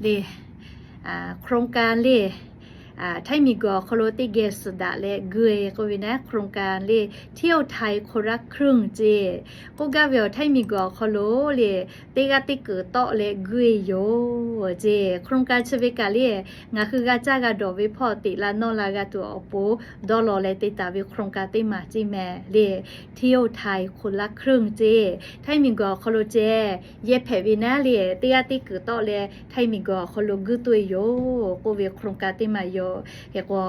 Le, โครงการ le, Htaiˇ miˬguiˬ awˬ hk'aw lo teˇ geh suhˍ daꞈ leh guˇ-e k'oˆ ve naˉ, โครงการ le, เที่ยวไทยคนละครึ่ง ceˇ. K'oˆ gaˇ ve awˬ Htaiˇ miˬguiˬ awˬ hk'aw lo le, teˇ g'aˇ teˇ kuiˬ tawˆ leh guˇ-e yoˬ ceˇ. โครงการ chi ve kaꞈ le, ngaˬ hui g'a caˇ g'a dawˬ ve hpawˇ teꞈ la nawˇ la g'a tuˬ awˬ pon dawˇ law leh te taˍ ve โครงการ teˇ maˬ ceˇ mehˍ le. เที่ยวไทยคนละครึ่ง ceˇ. Htaiˇ miˬguiˬ awˬ hk'aw lo ceh yehˇ hpehꞈ ve naˉ le, teˇ g'aˇ teˇ kuiˬ tawˆ leh Htaiˇ miˬguiˬ awˬ hk'aw lo guˇ toˆ-e yoˬ k'oˆ ve โครงการ teˇ maˬ yoˬ. Hk'e k'o,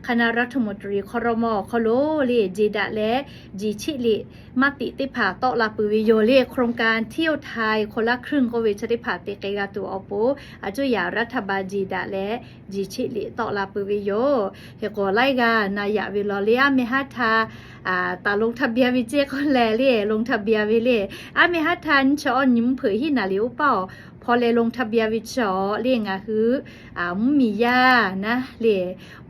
คณะรัฐมนตรี ครม. awˬ hk'aw lo le, jeˬ daꞈ leh jeˬ cheˆ liꞈ maˇ tiꞈ teˇ hpaˍ tawˆ la peuˬ ve yoˬ le. โครงการ เที่ยวไทยคนละครึ่ง k'oˆ ve chi teˇ hpaˍ te k'ai g'a tuˬ awˬ pon, aˬ cuˇ yaꞈ รัฐบาล jeˬ daꞈ leh jeˬ cheˆ liꞈ tawˆ la peuˬ ve yoˬ. Hk'e k'o, laiˉ g'aˇ na yaꞈ ve law le, aˉ meh haˉ htaˇ ตอนลงทะเบียน ve ceˇ k'oˆ leh le, ลงทะเบียน ve le, aˉ meh haˉ htaˇ nyiˇ chi awˇ nyi mvuhˇ hpeuꞈ hiˉ naˍ liꞈ uˉ paoˬ hpaw leh ลงทะเบียน ve chi awˬ le ngaˬ hui mvuhˇmiˬ yaˇ naˉ le,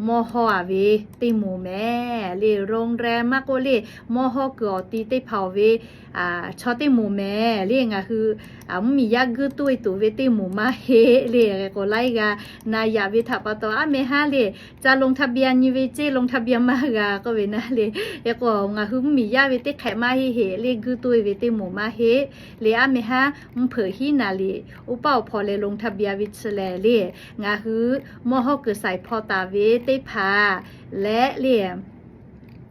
mawˇ hawˇ-a ve teˇ moˍ mehˍ le, โรงแรม maˇ k'oˆ le, mawˇ hawˇ kuiˬ awˬ ti teˇ hpaˍ awˬ ve chaw teˇ moˍ mehˍ le, ngaˬ hui mvuhˇmiˬ yaˇ guˇ toˆ-e tuˬ ve teˇ moˍ maˇ heˆ le. Hk'e k'o, laiˉ g'aˇ na yaꞈ ve htaꞈ pa taw, aˉ meh haˉ le, ca ลงทะเบียน nyi ve ceˇ, ลงทะเบียน maˇ g'a k'oˆ ve naˉ le. Hk'e k'o, ngaˬ hui mvuhˇmiˬ yaˇ ve teˇ hk'ehꞈ maˇ heˆ heˆ le, guˇ toˆ-e ve teˇ moˍ maˇ heˆ le, aˉ meh haˉ mvuhˇ hpeuꞈ hiˉ naˍ liꞈ uˉ paoˬ hpaw leh ลงทะเบียน ve chi lehˬ le, ngaˬ hui mawˇ hawˇ kuiˬ saiˍ hpaw taˍ ve teˇ hpaˍ leh le,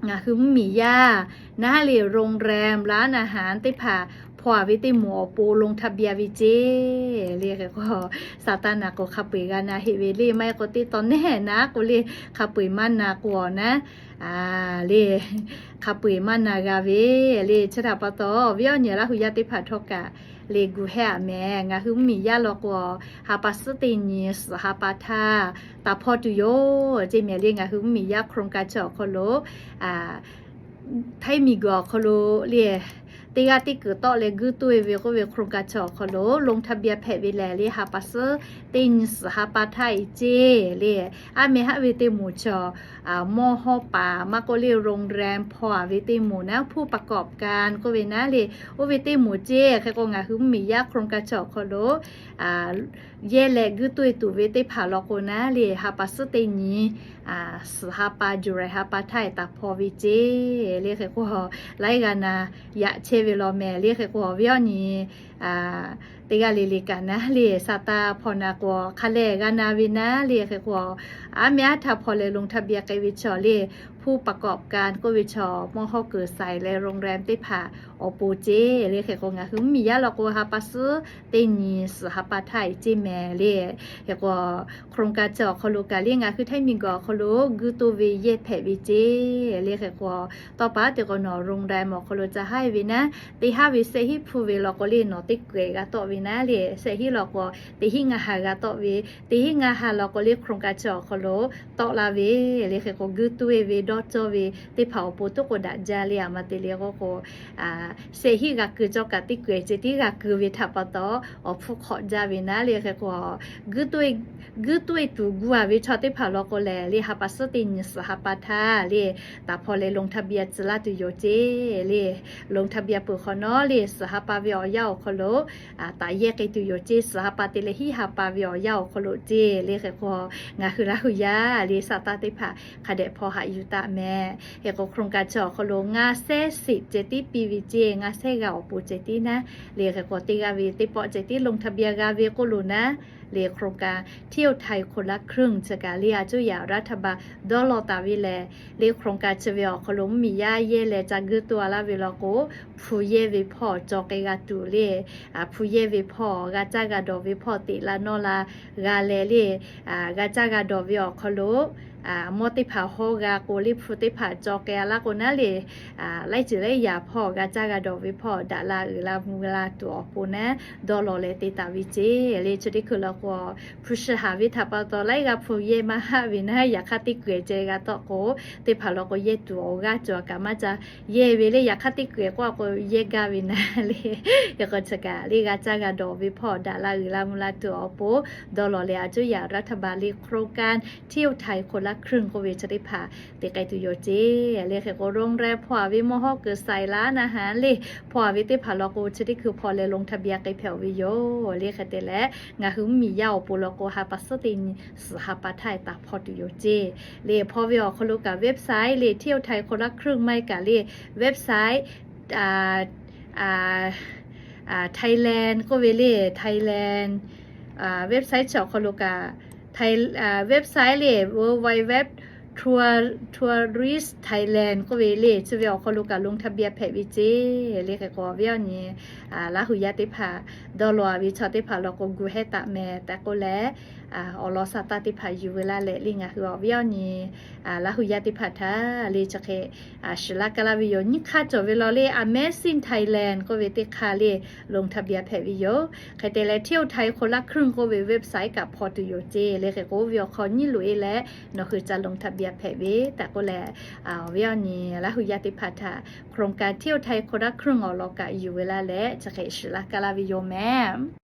ngaˬ hui mvuhˇmiˬ yaˇ naˉ le, โรงแรม ร้านอาหาร teˇ hpaˍ hpaw-a ve teˇ moˍ awˬ pon ลงทะเบียน ve ceˇ le. Hk'e k'o, Saˍtanˍ naˍ k'o hk'a peu-eˬ g'a na heˆ ve le, maˇ heˆ k'o teˇ tawn nehˬ naˉ k'o le, hk'a peu-eˬ maˇ na k'o naˉ le, hk'a peu-eˬ maˇ na g'a ve le. Chi htaꞈ pa taw, viˉ awˬ nyi Laˇ hu yaˇ teˇ hpaˍ htawˇ kaꞈ le, gu hehˇ-a mehˍ. Ngaˬ hui mvuhˇmiˬ yaˇ law k'o, ha pa suhˉ teˇ nyi suhˍ ha pa htaˇ taˍ hpaw tuˬ yoˬ ceˇ mehˍ le. Ngaˬ hui mvuhˇmiˬ yaˇ โครงการ chi awˬ hk'aw lo, Htaiˇ miˬguiˬ awˬ hk'aw lo le, teˇ g'aˇ teˇ kuiˬ tawˆ leh guˇ toˆ-e ve k'oˆ ve โครงการ chi awˬ hk'aw lo ลงทะเบียน hpehꞈ ve lehˬ le, ha pa suhˉ teˇ nyi suhˍ ha pa htaˇ-e ceˇ le. Aˉ meh haˉ ve teˇ moˍ chi mawˇ hawˇ paˍ maˇ k'oˆ le, โรงแรม hpaw-a ve teˇ moˍ naˉ, ผู้ประกอบการ k'oˆ ve naˉ le, oˇ ve teˇ moˍ ceˇ. Hk'e k'o, ngaˬ hui mvuhˇmiˬ yaˇ โครงการ chi awˬ hk'aw lo yehˇ leh guˇ toˆ-e tuˬ ve teˇ hpaˍ law k'o naˉ le, ha pa suhˉ teˇ nyi suhˍ ha pa, July ha pa htaˇ-e taˍ hpaw ve ceˇ le. Hk'e k'o, laiˉ g'aˇ na yaꞈ chehˇ ve law mehˍ le. Hk'e k'o, viˉ awˬ nyi teˇ g'aˇ le le kaꞈ naˉ le, Saˍtanˍ hpaw na k'o hk'a lehˬ g'a na ve naˉ le. Hk'e k'o, aˉ meh aˉ htaˇ hpaw leh ลงทะเบียน k'ai ve chi awˬ le, ผู้ประกอบการ k'oˆ ve chi awˬ mawˇ hawˇ kuiˬ saiˍ leh โรงแรม teˇ hpaˍ awˬ pon ceˇ le. Hk'e k'o, ngaˬ hui mvuhˇmiˬ yaˇ law k'o, ha pa suhˉ teˇ nyi suhˍ ha pa htaˇ-e ceˇ mehˍ le. Hk'e k'o, โครงการ chi awˬ hk'aw lo kaꞈ le, ngaˬ hui Htaiˇ miˬguiˬ awˬ hk'aw lo guˇ toˆ ve yehˇ hpehꞈ ve ceˇ le. Hk'e k'o, tawˇ pa teˇ k'o nawˬ โรงแรม awˬ hk'aw lo ca haˉ-e ve naˉ, teˇ haˉ ve shehˆ hinˉ hpu ve law k'o le, nawˬ teˇ kuehˬ g'a tawˆ ve naˉ le. Shehˆ hinˉ law k'o, teˇ hinˉ ngaˇ ha g'a tawˆ ve, teˇ hinˉ ngaˇ ha law k'o le, โครงการ chi awˬ hk'aw lo tawˆ la ve le. Hk'e k'o, guˇ toˆ-e ve dawˇ cawˇ ve teˇ hpaˍ awˬ pon tuˉ k'o daꞈ jaˇ le. Aˬ ma te le k'o k'o, shehˆ hinˉ g'a keu cawˇ kaꞈ teˇ kuehˬ ceh tiˉ g'a keu ve htaꞈ pa taw, awˬ hpfuhˇ hk'awꞈ jaˇ ve naˉ le. Hk'e k'o, guˇ toˆ-e tuˬ gu-a ve chaw teˇ hpaˍ law k'o lehˬ le, ha pa suhˉ teˇ nyi suhˍ ha pa htaˇ le, taˍ hpaw leh ลงทะเบียน tcuh laˇ tuˬ yoˬ ceˇ le. ลงทะเบียน peuˬ hk'awꞈ nawˉ le, suhˍ ha pa ve awˬ yanˇ awˬ hk'aw lo taˍ yehˇ k'ai tuˬ yoˬ ceˇ. Suhˍ ha pa te leh hinˉ ha pa ve awˬ yanˇ awˬ hk'aw lo ceˇ le. Hk'e k'o, ngaˬ hui Laˇ hu yaˇ le, Saˍtanˍ teˇ hpaˍ hk'a dehꞈ hpaw haꞈ yuˬ taˆ mehˍ. Hk'e k'o, โครงการ chi awˬ hk'aw lo ngaˇ sehˉ shiˍ ceh tiˉ piˇ ve ceˇ, ngaˇ sehˉ g'a awˬ pon ceh tiˉ naˉ le. Hk'e k'o, teˇ g'aˇ ve teˇ pawˆ ceh tiˉ ลงทะเบียน g'a ve k'oˆ lo naˉ le, โครงการ เที่ยวไทยคนละครึ่ง chi kaꞈ le, aˬ cuˇ yaꞈ รัฐบาล dawˇ law taˍ ve lehˬ le, โครงการ chi ve awˬ hk'aw lo mvuhˇmiˬ yaˇ yehˇ leh ca guˇ toˆ-a laˇ ve law k'o, hpu yehˇ ve hpawˇ cawˬ k'ai g'a tuˬ le. Hpu yehˇ ve hpawˇ, g'a caˇ g'a dawˬ ve hpawˇ teꞈ la nawˇ la g'a leh le, g'a caˇ g'a dawˬ ve awˬ hk'aw lo mawˇ teˇ hpaˍ hawˇ g'a k'o le, hpu teˇ hpaˍ cawˬ k'ai-a laˇ k'o naˉ le, laiˉ ceuˬ laiˉ yaꞈ hpawˇ g'a caˇ g'a dawˬ ve hpawˇ daꞈ la uiˍ la mvuh la tuˬ awˬ pon naˉ dawˇ law leh te taˍ ve ceˇ le. Chi teˇ hkui law k'o, hpu shi haˍ ve htaꞈ pa taw laiˉ g'aˇ hpu yehˇ maˇ haˆ ve naˉ, yaꞈ hk'aˇ teˇ kuehˬ ceh g'a tawˆ k'o, teˇ hpaˍ law k'o yehˇ tuˬ awˬ g'aˇ cawˬ kaꞈ maˇ ca yehˇ ve le. Yaꞈ hk'aˇ teˇ kuehˬ k'oˆ a k'o yehˇ gaˇ ve naˉ le. Hk'e k'o, chi kaꞈ le g'a caˇ g'a dawˬ ve hpawˇ daꞈ la uiˍ la mvuh la tuˬ awˬ pon dawˇ law leh, aˬ cuˇ yaꞈ รัฐบาล le โครงการ เที่ยวไทยคนละครึ่ง ครึ่ง k'oˆ ve chi teˇ hpaˍ te k'ai tuˬ yoˬ ceˇ. Le hk'e k'o โรงแรม hpaw-a ve มหาวิทยาลัย na ha le, hpaw-a ve teˇ hpaˍ law k'o chi teˇ hkui hpaw leh ลงทะเบียน k'ai hpehꞈ-oˬ ve yoˬ. Le hk'e te leh ngaˬ hui mvuhˇmiˬ yaˇ awˬ pon law k'o ha pa suhˉ teˇ nyi suhˍ ha pa htaˇ taˍ hpaw tuˬ yoˬ ceˇ. Le hpaw ve awˬ hk'aw lo kaꞈ website le เที่ยวไทยคนละครึ่ง maˇ heˆ kaꞈ le website Thailand k'oˆ ve le, Thailand website chi awˬ hk'aw lo kaꞈ, website le www tourist Thailand k'oˆ ve le chi ve awˬ hk'aw lo kaꞈ ลงทะเบียน hpehꞈ ve ceˇ. Le hk'e k'o awˬ viˉ awˬ nyi Laˇ hu yaˇ teˇ hpaˍ dawˇ law-a ve chaw teˇ hpaˍ law k'o gu hehˉ taˍ meh tehꞈ k'oˆ leh, awˬ lawn sa taˇ teˇ hpaˍ yuˬ ve laˇ leh le ngaˬ hui awˬ viˉ awˬ nyi Laˇ hu yaˇ teˇ hpaˍ htaꞈ le chi hk'e shiˍ laˇ kaˇ laˇ ve yoˬ. Nyiˇ hk'aˇ cawˬ ve law le Amazing Thailand k'oˆ ve teˇ hk'aˇ le ลงทะเบียน hpehꞈ ve yoˬ. Hk'e te leh เที่ยวไทยคนละครึ่ง k'oˆ ve website kaꞈ hpaw tuˬ yoˬ ceˇ. Le hk'e k'o oˇ ve awˬ hk'aw nyiˇ loꞈ e leh nawˬ hui ca ลงทะเบียน hpehꞈ ve tehꞈ k'oˆ leh, awˬ viˉ awˬ nyi Laˇ hu yaˇ teˇ hpaˍ htaꞈ โครงการ เที่ยวไทยคนละครึ่ง awˬ lawn kaꞈ yuˬ ve laˇ leh chi hk'e shiˍ laˇ kaˇ laˇ ve yoˬ meh.